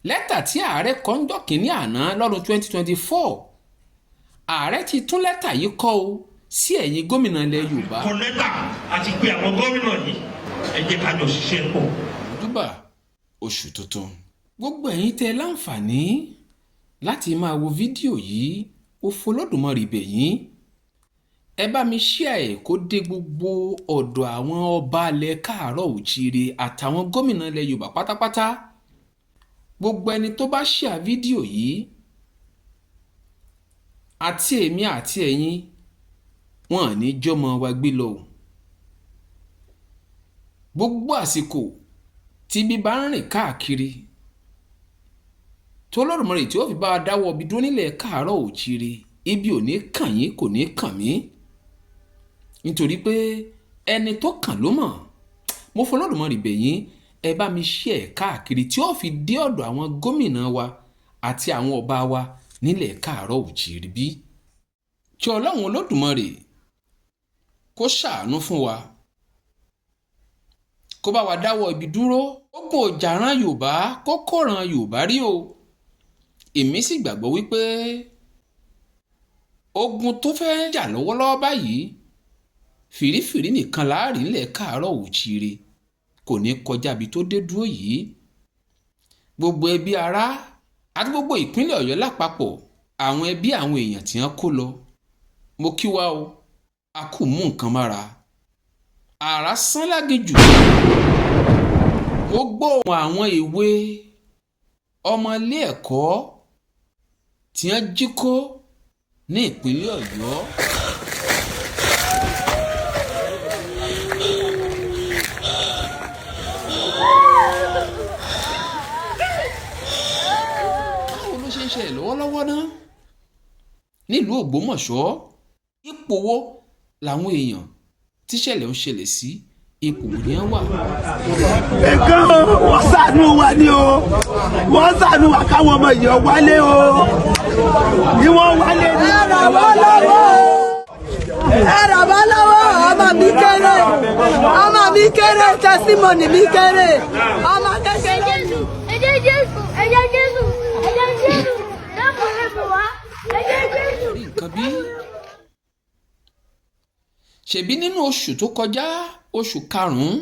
Lẹ́tà tí ààrẹ kọ ńjọ́ kìíní àná lọ́dún 2024, ààrẹ ti tún lẹ́tà yìí kọ o sí ẹ̀yin gómìnà ilẹ̀ Yorùbá. Kọ lẹ́tà àti pé àwọn gómìnà yìí, ẹ jẹ́ ká jọ ṣiṣẹ́ pọ̀. Júbà oṣù tuntun. Gbogbo ẹ̀yin tẹ́ láǹfààní láti máa wo fídíò yìí, ó fọlọ́dùmarè bẹ̀ yín, ẹ bá mi share ẹ̀ kó dé gbogbo ọ̀dọ̀ àwọn ọba ilẹ̀ káàárọ̀ òjíire àtàwọn gómìnà ilẹ̀ Yorùbá pátápátá. Gbogbo ẹni tó bá share fídíò yìí, àti èmi àti ẹ̀yin, wọn ò ní jọ́mọ wa gbé lọ o. Gbogbo àsìkò tí bí bá ń rìn káàkiri tó Olódùmarè tí ó fi bá a dáwọ́ ibi dúró nílẹ̀ káàárọ̀ òjíire, ibi ò ní kàn yín, kò ní kàn mí, nítorí pé ẹni tó kàn ló mọ̀. Mo fọlọ́dùmarè bẹ̀ yín, ẹ bá mi share káàkiri tí ó fi dé ọ̀dọ̀ àwọn gómìnà wa àti àwọn ọba wa nílẹ̀ káàárọ̀ òjíire bí. Kí Ọlọ́run Olódùmarè kó ṣàánú fún wa, kó bá wa dáwọ́ ibi dúró. Ogun ọjà ran Yorùbá kó kóran Yorùbá rí o. Èmi sì gbàgbọ́ wípé ogun tó fẹ́ jà lọ́wọ́lọ́wọ́ báyìí, fìrífìrí nìkan láàrin ilẹ̀ káàárọ̀ òjíire, kò ní kọjá ibi tó dé dúró yìí. Gbogbo ẹbí, ará àti gbogbo ìpínlẹ̀ Ọ̀yọ́ lápapọ̀, àwọn ẹbí àwọn èèyàn tí wọ́n kó lọ, mo kí wa o, a kò mú nǹkan mára àrá sán láginjù. Mo gbọ́ ohùn àwọn èwe ọmọ ilé ẹ̀kọ́ tí wọ́n jí kó ní ìpínlẹ̀ Ọ̀yọ́. Báwo ló ṣe ń ṣẹlẹ̀ lọ́wọ́lọ́wọ́ náà nílùú Ògbómọ̀ṣọ́? Ipò wo làwọn èèyàn tíṣẹ̀lẹ̀ ń ṣẹlẹ̀ sí, ipò wo ni wọ́n wà? Nǹkan wọ́n ṣàánú wa ni o, wọ́n ṣàánú wa káwọn ọmọ yìí wálé o, ni wọ́n wálé ni. Ẹ ràn wá lọ́wọ́, ẹ ràn wá lọ́wọ́. Ọmọ mi kéré, ọmọ mi kéré, testimony mi kéré, ọmọ kékeré mi. Ẹ̀jẹ̀ Jésù, ẹ̀jẹ̀ Jésù, ẹ̀jẹ̀ Jésù, dáàbò rẹ̀ bò wá, ẹ̀jẹ̀ Jésù. Rí nǹkan bí ṣèbí nínú oṣù tó kọjá, oṣù karùn-ún,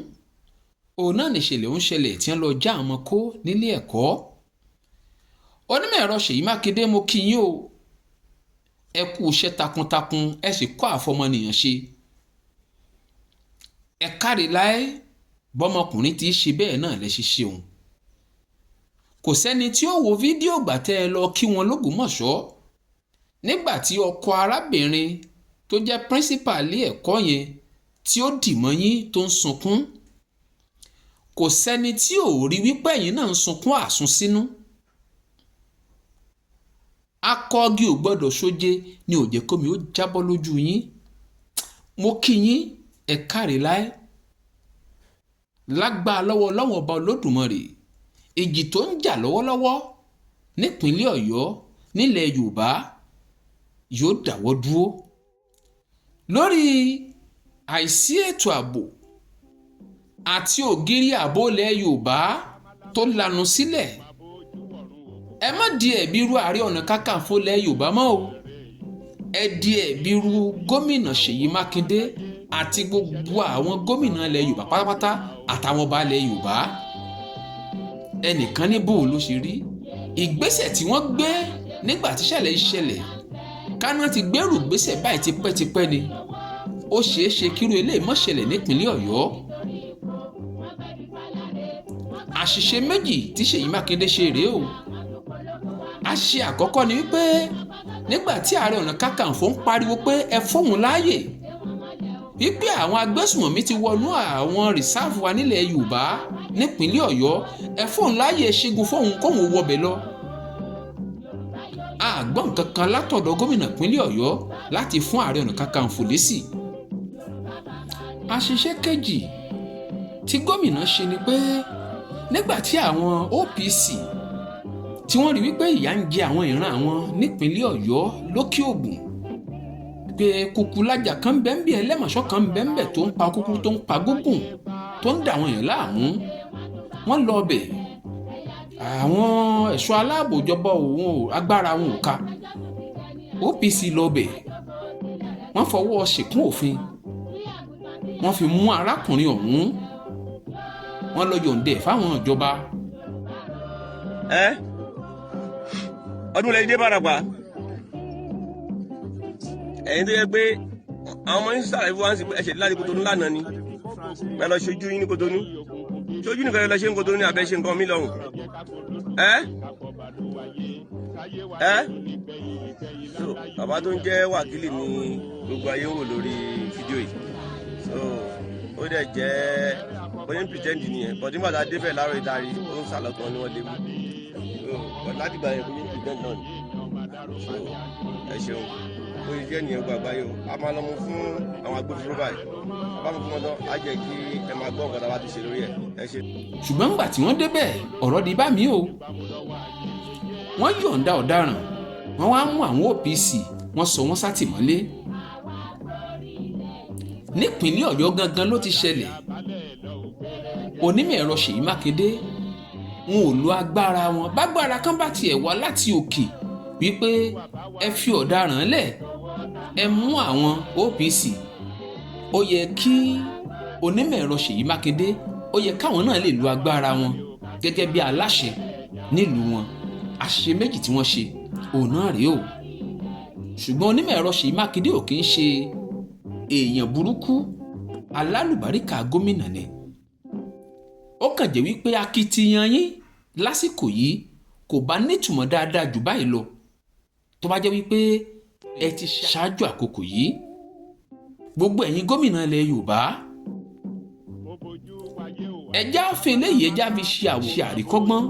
òun náà nìṣẹ̀lẹ̀ ń ṣẹlẹ̀ tí wọ́n lọ já àwọn kó nílé ẹ̀kọ́. Onímọ̀ ẹ̀rọ Ṣèyí Mákindé, mo kí yín o, ẹ kú iṣẹ́ takuntakun, ẹ sì kọ́ àfọmọnìyàn ṣe. Ẹ káre láé, bọ́mọkùnrin tí í ṣe bẹ́ẹ̀ náà lẹ ṣe ṣeun. Kò sẹ́ni tí ó wo fídíò gbà tẹ́ ẹ lọ kí wọn lÓgbómọ̀ṣọ́ nígbà tí ọkọ arábìnrin tó jẹ́ principal ilé ẹ̀kọ́ yẹn tí ó dì mọ́ yín tó ń sunkún. Kò sẹ́ni tí ò rí wípé ẹ̀yin náà ń sunkún àsunsínú. Akọ́gi ò gbọ́dọ̀ sóje ni ò jẹ́ kómi ó jábọ́ lójú yín. Mo kí yín, ẹ káre láé. Lágbára lọ́wọ́ Ọlọ́run Ọba Olódùmarè, ìjì tó ń jà lọ́wọ́lọ́wọ́ nípínlẹ̀ Ọ̀yọ́, nílẹ̀ Yorùbá, yóò dáwọ́ dúró lórí àìsí ètò ààbò àti ògiri ààbò ilẹ̀ Yorùbá tó lanu sílẹ̀. Ẹ má di ẹ̀bi ru Ààrẹ Ọ̀nà Kakanfò ilẹ̀ Yorùbá mọ́ o. Ẹ di ẹ̀bi ru gómìnà Ṣèyí Mákindé àti gbogbo àwọn gómìnà ilẹ̀ Yorùbá pátápátá àtàwọn ọba ilẹ̀ Yorùbá. Ẹnìkan ní bò ló ṣe rí ìgbésẹ̀ tí wọ́n gbé nígbà tí ìṣẹ̀lẹ̀ ìṣẹ̀lẹ̀ káná ti gbèrú gbésẹ̀ báyìí tipẹ́tipẹ́ ni. Ó ṣeé ṣe kírú eléyìí má ṣẹlẹ̀ nípínlẹ̀ Ọ̀yọ́. Àṣìṣe méjì tí Ṣèyí Mákindé ṣe rèé o. Àṣìṣe àkọ́kọ́ ni wípé nígbà tí Ààrẹ Ọ̀nà Kakanfò ń pariwo pé ẹ fóun láàyè, wípé àwọn agbésùmọ̀mí ti wọnú àwọn rìsáàfù wa nílẹ̀ Yorùbá, nípínlẹ̀ Ọ̀yọ́, ẹ fóun láàyè, ṣẹ́gun fóun kóun wọbẹ̀ lọ, àgbọ̀n kankan látọ̀dọ̀ gómìnà ìpínlẹ̀ Ọ̀yọ́ láti fún Ààrẹ Ọ̀nà Kakanfò lésì. Àṣìṣe kejì tí gómìnà ṣe ni pé nígbà tí àwọn OPC tí wọ́n rí wípé ìyà ń jẹ àwọn ìran àwọn nípínlẹ̀ Ọ̀yọ́ lókè Ògùn, pé kúkúlájà kan bẹ́ẹ̀, ẹlẹ́mọ̀ṣọ́ kan bẹ́ẹ̀ tó ń pa kúkú, tó ń pa gúngùn, tó ń dà àwọn èèyàn láàmú, wọ́n lọ bẹ̀. Àwọn ẹ̀ṣọ́ aláàbò ìjọba òun ò, agbára wọn ò ká. OPC lọ bẹ̀, wọ́n fọwọ́ ṣìkún òfin, wọ́n fi mú arákùnrin ọ̀hún, wọ́n lọ yọ̀ǹdẹ̀ fáwọn ìjọba. Ẹ ọdún lẹ́yìn dé Ìbàràpá, ẹ̀yin tó yẹ pé àwọn ọmọ yín sàlàyé fún wa ń sìn pé ẹ̀ṣẹ̀ láti Kotonu lánàá ni ẹ lọ ṣojú yín ní Kotonu. Ṣojú nìkan lọ ṣe ń Kotonu ní abẹ́ ṣe nǹkan mi lọ́hùn. Ẹ ẹ so bàbá tó ń jẹ́ wákìlì ní gbogbo ayé ń wò lórí fídíò yìí, so ó dẹ̀ jẹ́ bóyá ń pretend nìyẹn, but nígbà tá a débẹ̀ láàárọ̀ ìdarí, ó ń sàlọ́gbọ̀n ni wọ́n lé mú. So but láti gbà yẹn, bóyá ń pretend náà ni. So ẹ ṣeun, bó ṣe jẹ́ nìyẹn. Gbogbo àgbáyé o, a máa lọ mú fún àwọn agbófinró báyìí. A bá mú fún wọn tán, á jẹ́ kí ẹ máa gbọ́ nǹkan tá a bá ti ṣe lórí ẹ̀. Ẹ ṣe. Ṣùgbọ́n ńgbà tí wọ́n débẹ̀, ọ̀rọ̀ di bá mi o. Wọ́n yọ̀ǹda ọ̀daràn, wọ́n wá mú àwọn OPC, wọ́n sọ wọ́n sátìmọ́lé. Nípínlẹ̀ Ọ̀yọ́ gangan ló ti ṣẹlẹ̀. Onímọ̀ ẹ̀rọ Ṣèyí Mákindé, wọn ò lo agbára wọn. Bágbára kan bá tiẹ̀ wá láti òkè wípé ẹ fi ọ̀daràn lẹ̀, ẹ mú àwọn OPC, ó yẹ kí onímọ̀ ẹ̀rọ Ṣèyí Mákindé, ó yẹ káwọn náà lè lo agbára wọn gẹ́gẹ́ bí aláṣẹ nílùú wọn. Àṣìṣe méjì tí wọ́n ṣe òun náà rèé o. Ṣùgbọ́n onímọ̀ ẹ̀rọ Ṣèyí Mákindé ò kì í ṣe èèyàn burúkú, alálùbáríkà gómìnà ni. Ó kàn jẹ́ wípé akitiyan yín lásìkò yìí kò bá nítumọ̀ dáadáa jù báyìí lọ tó bá jẹ́ wípé ẹ ti ṣáájú àkókò yìí. Gbogbo ẹ̀yin gómìnà ilẹ̀ Yorùbá, ẹjá fi eléyìí, ẹjá fi ṣe àwòṣe àríkọ́gbọ́n.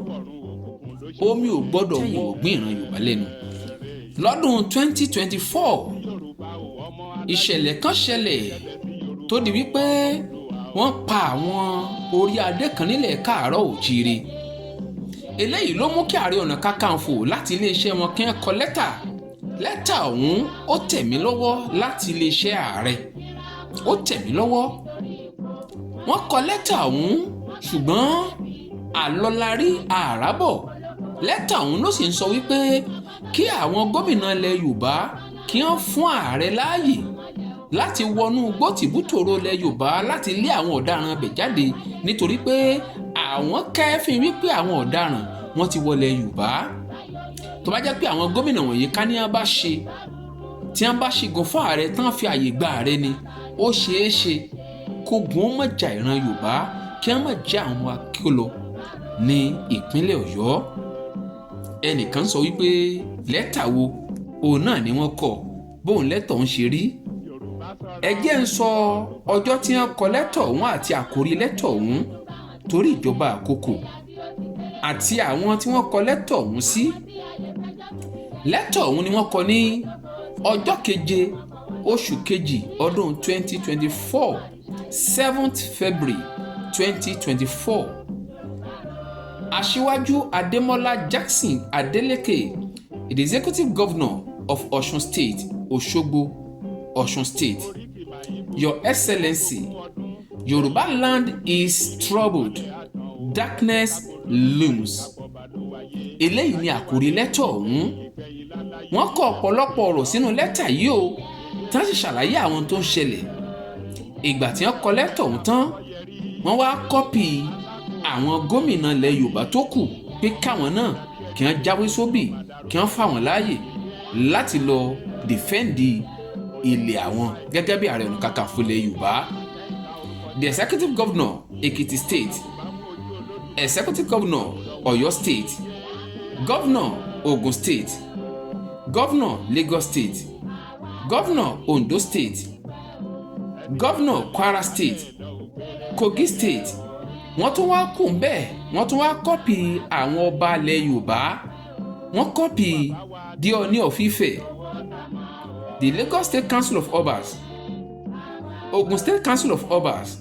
Omi ò gbọ́dọ̀ wọ ọ̀gbìn ìran Yorùbá lẹ́nu. Lọ́dún 2024, ìṣẹ̀lẹ̀ kan ṣẹlẹ̀ tó di wípé wọ́n pa àwọn orí adé kan nílẹ̀ káàárọ̀ òjíire. Eléyìí ló mú kí Ààrẹ Ọ̀nà Kakanfò láti iléeṣẹ́ wọn kí wọ́n kọ lẹ́tà. Lẹ́tà ọ̀hún, ó tẹ̀ mí lọ́wọ́ láti iléeṣẹ́ ààrẹ, ó tẹ̀ mí lọ́wọ́. Wọ́n kọ lẹ́tà ọ̀hún, ṣùgbọ́n àlọ́larí àràbọ̀. Lẹ́tà ọ̀hún ló sì ń sọ wípé kí àwọn gómìnà ilẹ̀ Yorùbá kí wọ́n fún ààrẹ láàyè láti wọnú gbòtìbútòrò ilẹ̀ Yorùbá láti lé àwọn ọ̀daràn ibẹ̀ jáde, nítorí pé àwọn kẹ́fín wípé àwọn ọ̀daràn wọ́n ti wọlé Yorùbá. Tó bá jẹ́ pé àwọn gómìnà wọ̀nyí ká ní wọ́n bá ṣe tí wọ́n bá ṣègùn fún ààrẹ tán, fi àyè gba ààrẹ ni, ó ṣeé ṣe kógun ó má jà ìran Yorùbá, kí wọ́n má jẹ́ àwọn ọmọ akíkó ní ìpínlẹ̀ Ọ̀yọ́. Ẹnìkan sọ wípé lẹ́tà wo òun náà ni wọ́n kọ, bóun lẹ́tà òun ṣe rí. Ẹ jẹ́ ń sọ ọjọ́ tí wọ́n kọ lẹ́tà ọ̀hún àti àkórí lẹ́tà ọ̀hún torí ìjọba àkókò, àti àwọn tí wọ́n kọ lẹ́tà ọ̀hún sí. Lẹ́tà ọ̀hún ni wọ́n kọ ní ọjọ́ keje oṣù kejì ọdún 2024, 7th February 2024. Aṣíwájú Adémọ́lá Jackson Adeleke, the Executive Governor of Osun State, Osogbo, Osun State. Your Excellency, Yoruba land is troubled, darkness looms. Eléyìí ni àkórí lẹ́tà ọ̀hún. Wọ́n kọ ọ̀pọ̀lọpọ̀ ọ̀rọ̀ sínú lẹ́tà yìí o, tí wọ́n sì ṣàlàyé àwọn tó ń ṣẹlẹ̀. Ìgbà tí wọ́n kọ lẹ́tà ọ̀hún tán, wọ́n wá copy àwọn gómìnà ilẹ̀ Yorùbá tó kù pé káwọn náà kí wọ́n jáwé sóbì, kí wọ́n fà wọ́n láàyè láti lọ defend ilẹ̀ àwọn gẹ́gẹ́ bí Ààrẹ Ọ̀nà Kakanfò ilẹ̀ Yorùbá. The Executive Governor, Ekiti State, Executive Governor, Oyo State, Governor, Ogun State, Governor, Lagos State, Governor, Ondo State, Governor, Kwara State, Kogi State. Wọ́n tún wá kù bẹ́ẹ̀, wọ́n tún wá copy àwọn ọba ilẹ̀ Yorùbá. Wọ́n copy the Ọọ̀ni of Ife, the Lagos State Council of Obas, Ogun State Council of Obas,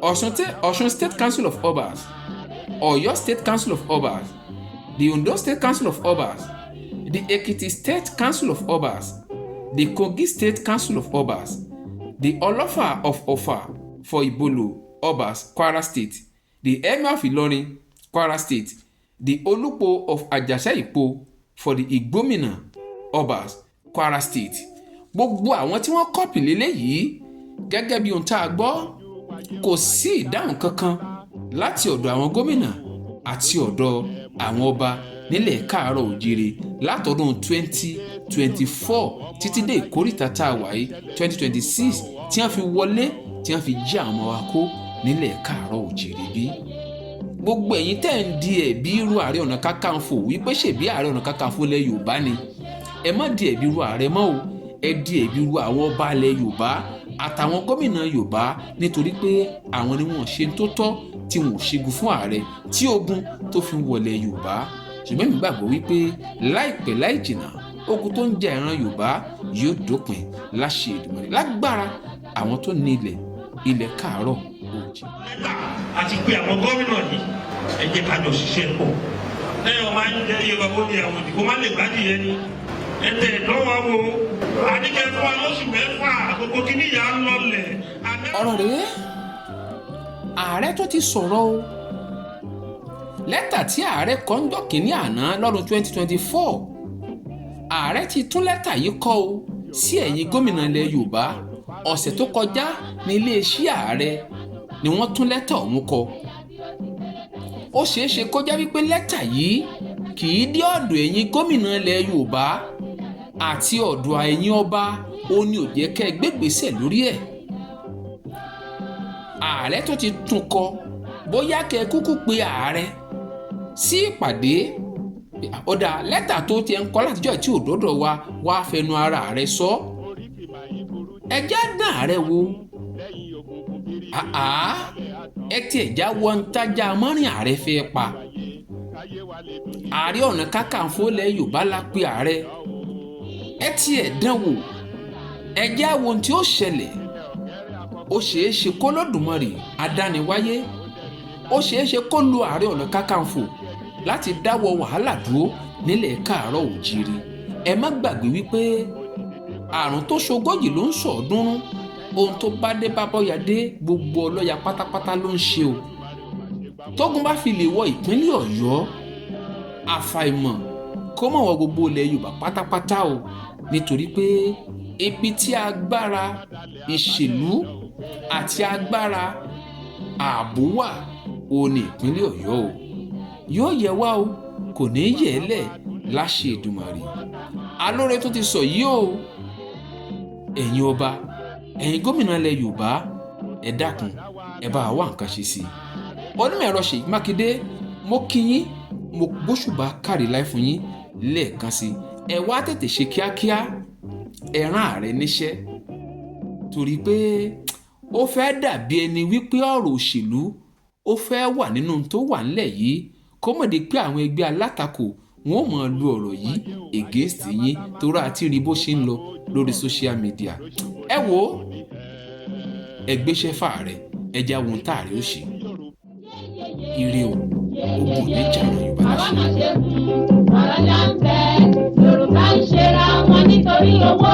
Ọ̀ṣun State Council of Obas, Ọ̀yọ́ State Council of Obas, the Ondo State Council of Obas, the Ekiti State Council of Obas, the Kogi State Council of Obas, the Olofa of Ofa for Ibolo Obas, Kwara State, the Emir of Ilorin, Kwara State. the Olupo of Ajase Ipo for the Igbomina Obas, Kwara State. Gbogbo àwọn tí wọ́n copy lélẹ́yìí, gẹ́gẹ́ bí ohun tá a gbọ́, kò sí ìdáhùn kankan láti ọ̀dọ̀ àwọn gómìnà àti ọ̀dọ̀ àwọn ọba nílẹ̀ káàárọ̀ òjìrè látọdún 2024 títí dé ìkórìtà tá a wà yìí, 2026, tí wọ́n fi wọlé, tí wọ́n fi jí àwọn ọmọ wa kó nílẹ̀ káàárọ̀ òjìrè. Bí gbogbo ẹ̀yin tẹ́ ń di ẹ̀bí irú Ààrẹ Ọ̀nà Kakanfò wípé ṣèbí Ààrẹ Ọ̀nà Kakanfò lẹ̀ Yorùbá ni, ẹ má di ẹ̀bí irú ààrẹ mọ́ o. Ẹ di ẹ̀bí irú àwọn ọba ilẹ̀ Yorùbá àtàwọn gómìnà Yorùbá, nítorí pé àwọn ni wọ́n ṣe tó tọ́ tí wọn ò ṣẹ́gun fún ààrẹ tí ogun tó fi ń wọlé Yorùbá. Ṣùgbọ́n èmi gbàgbọ́ wípé láìpẹ́ láì jìnnà, ogun tó ń jà ìran Yorùbá yóò dópin láṣẹ Èdùmàrè, lágbára àwọn tó ní ilẹ̀, ilẹ̀ káàárọ̀ òjì. Lẹ́tà àti pé àwọn gómìnà yìí, ẹ jẹ́ ká jọ ṣiṣẹ́ pọ̀. Lẹ́yìn ọmọ ayé jẹ́ iye bàbá ní àwọn òdìbò má lè gbádìí yẹn ni ẹ tẹ̀ lọ́wọ́ wo àníkẹ́ fún wa lóṣù 6, àkókò kìíní yà á lọlẹ̀. Ọ̀rọ̀ rèé, ààrẹ tó ti sọ̀rọ̀ o. Lẹ́tà tí ààrẹ kọ ń jọ́ kínní àná lọ́dún 2024, ààrẹ ti tún lẹ́tà yìí kọ o sí ẹ̀yin gómìnà ilẹ̀ Yorùbá. Ọ̀sẹ̀ tó kọjá ní iléeṣẹ́ ààrẹ ni wọ́n tún lẹ́tà ọ̀hún kọ. Ó ṣeé ṣe kó jẹ́ wípé lẹ́tà yìí kì í dé ọ̀dọ̀ ẹ̀yin gómìnà ilẹ̀ Yorùbá àti ọ̀dọ̀ ẹ̀yin ọba, ó ní ò jẹ́ kẹ́ ẹ gbégbèsè lórí ẹ̀. Ààrẹ tó ti tún kọ, bóyá kẹ́ ẹ kúkú pe ààrẹ sí ìpàdé. Ọ̀dà lẹ́tà tó tiẹ̀ ń kọ́ látijọ́ tí ò dọ́dọ̀ wa, wá fẹnu ara rẹ̀ sọ. Ẹ já dán ààrẹ wo. Àá ẹ tiẹ̀ já wọ́n ń tájà mọ́rin ààrẹ fẹ́ pa Ààrẹ Ọ̀nà Kakanfò ilẹ̀ Yorùbá la pe ààrẹ. Ẹ tiẹ̀ dán wò, ẹ já wo ohun tí ó ṣẹlẹ̀. Ó ṣeé ṣe kó Lódùmarè adániwáyé, ó ṣeé ṣe kó lu Ààrẹ Ọ̀nà Kakanfò láti dáwọ́ wàhálà dúró nílẹ̀ káàárọ̀ òjíire. Ẹ má gbàgbé wípé àrùn tó ṣogójì ló ń sọ̀ọ́dúnrún. Ohun tó bá dé bá bọ́yàdé, gbogbo ọlọ́ya pátápátá ló ń ṣe o. Tógun bá fi lè wọ ìpínlẹ̀ Ọ̀yọ́, àfàìmọ̀ kó mọ̀ wọ gbogbo ilẹ̀ Yorùbá pátápátá o, nítorí pé ibi tí agbára ìṣèlú àti agbára ààbò wà, ó ní ìpínlẹ̀ Ọ̀yọ́ o. Yóò yẹ wá o, kò ní í yẹ̀ ẹ́ lẹ̀ láṣẹ Èdùmàrè. Alóore tó ti sọ yìí o. Ẹ̀yin ọba, ẹ̀yin gómìnà ilẹ̀ Yorùbá, ẹ dákun, ẹ bá wa wá nǹkan ṣe sí i. Onímọ̀ ẹ̀rọ Ṣèyí Mákindé, mo kí yín, mo gbóṣùbà kárí láì fún yín lẹ́ẹ̀kan sí i. Ẹ wá tètè ṣe kíákíá, ẹ rán ààrẹ níṣẹ́, torí pé ó fẹ́ dàbí ẹni wípé ọ̀rọ̀ òṣèlú ó fẹ́ wà nínú tó wà ńlẹ̀ yìí, kó mọ̀ di pé àwọn ẹgbẹ́ alátakò wọn ò mọ̀ lu ọ̀rọ̀ yìí against yín, torí àti rí bó ṣe ń lọ lórí social media. Ẹ wo, ẹ gbéṣẹ́ fàárẹ̀, ẹ já ohun táàrí ó ṣe. Ire o, ogun ò ní jà ràn Yorùbá Àwa láṣẹ. máa ṣe fún ọ̀rọ̀ là ń bẹ. Yorùbá ń ṣera wọn nítorí owó.